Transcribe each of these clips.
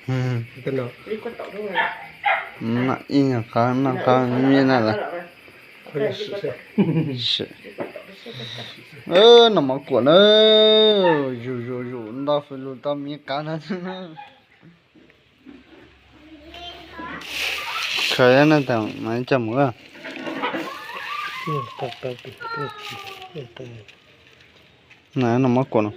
Ib nyuag qab noj qab me na lawm. Noj mov kuam na, zus zus zus nto fws lug tau me qab na. Khaws na tas mas coj mus. Noj mov kuam no.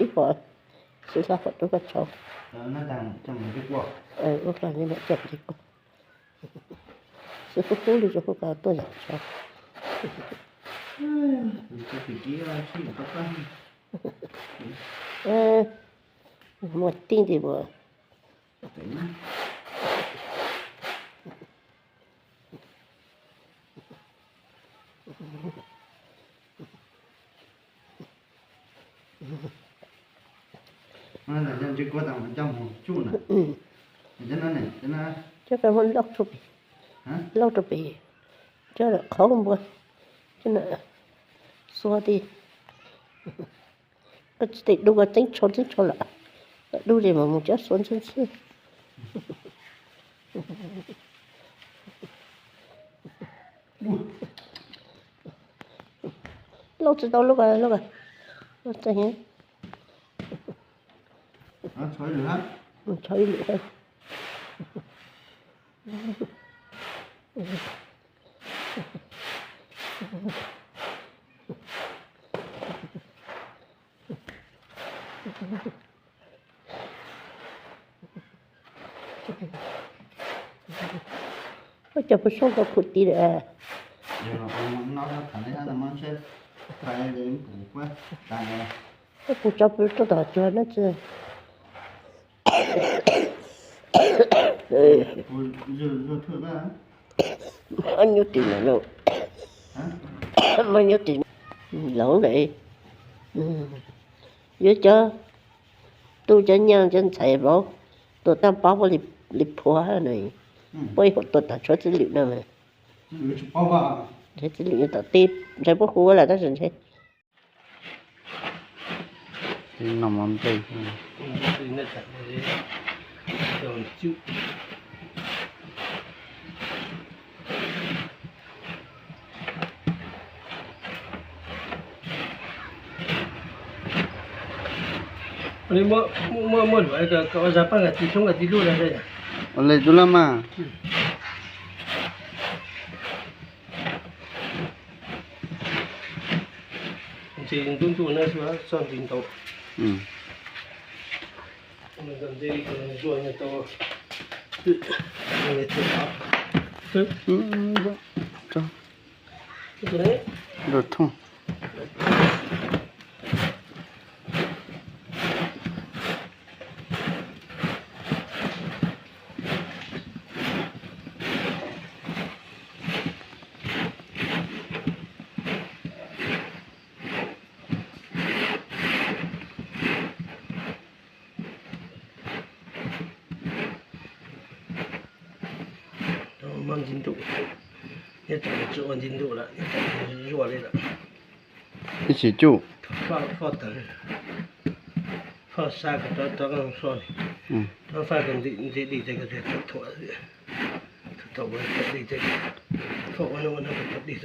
Ib pom, xwb hla pom rau koj tso. Ua koj li lam cam li koj. Xwb kub kub li rau koj tuaj yam tso. Muaj tij nti ua. Coj muab lauj rau pem, lauj rau pem, coj qhov npua, coj xua ti. Koj tsis tau dub koj txeeb tsho txeeb tsho lawm, dub li mas mus coj xua ntxhwb ntxhwb. Lauj tsis tau lauj, lauj, lauj txeeg. Tso ib lwm. Koj cov pw soob tau khuv ti lawm. Koj kuv tso pw rau tom cuag no tsis. Muaj nyuj tim no lauj. Muaj nyuj tim, laus lawm. Yuav cov tub cov nyab cov ntxhais vauv tuaj tab pab puab li phua na. Puab ib huam tuaj tag tshuav txiv lwm no. Txiv lwm tom teb, ntshai puab hu lawm tab sis ntshai. Muaj luam kom ua zag paj nkas tis xyoob nkas tis luj. Ua le tub laj mas. Ntxi ntub ntuj na, txoj ntxi ntau. Ntxi zuag tau. Luag thooj. Muab ntxi ntuj, nyob tsam tsis ua ntxi ntuj lawm, nyob tsam zuaj li lawm. Ib txhis cuj. Faj tawg, faj sab kom rov rov qab soj li. Rov faj kom ntxim ntxim dim ces kom thuam, thuam ua thuam dim ces faj ua no ua no kom thuam dim xwb.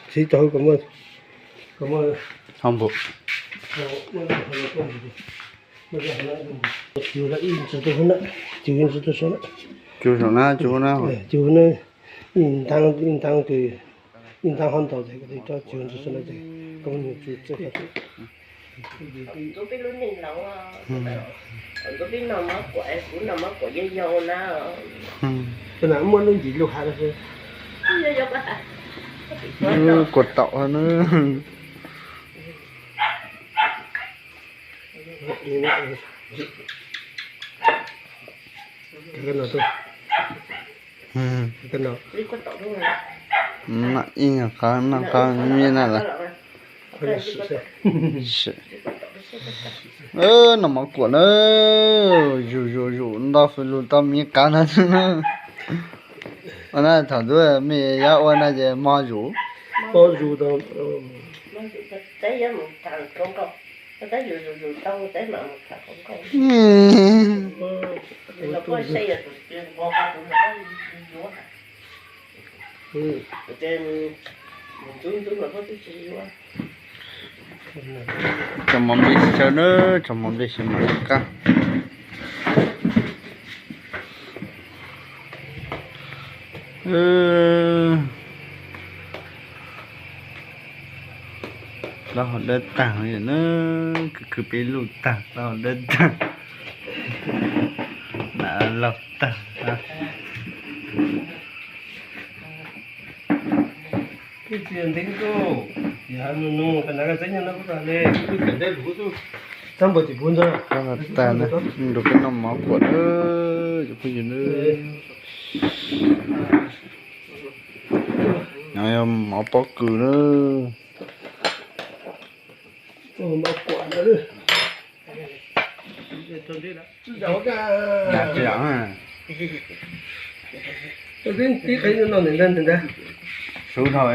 Txiv tau kom muaj, kom muaj ho npum. Cug ib ntsis tu na, cug ib ntsis tu saum na, cug saum na, cug na, ib ntaab, ib ntaab kws, ib ntaab hov ntau tes kws cug ntsis saum na tes koj muab nws cug txawj. Muaj lub ntsis lug hav xwb. Kuas taum na. Ib nyuag qab, noj qab me na lawm. Noj mov kuam na, zus zus zus nto fws lug tau me qab na. Ua na thaum ntxuav me yab ua na ces mog zus. Tso mov nplej sawv na, tso mov nplej sawv mas qab. Plaub hau dawb tag na, khwv khwv peb lub tag, plaub hau dawb tag, laug tag. Tag na, nrog peb noj mov kuam na, cov phooj ywg na. No yog mov pob kws na. Sub dhau.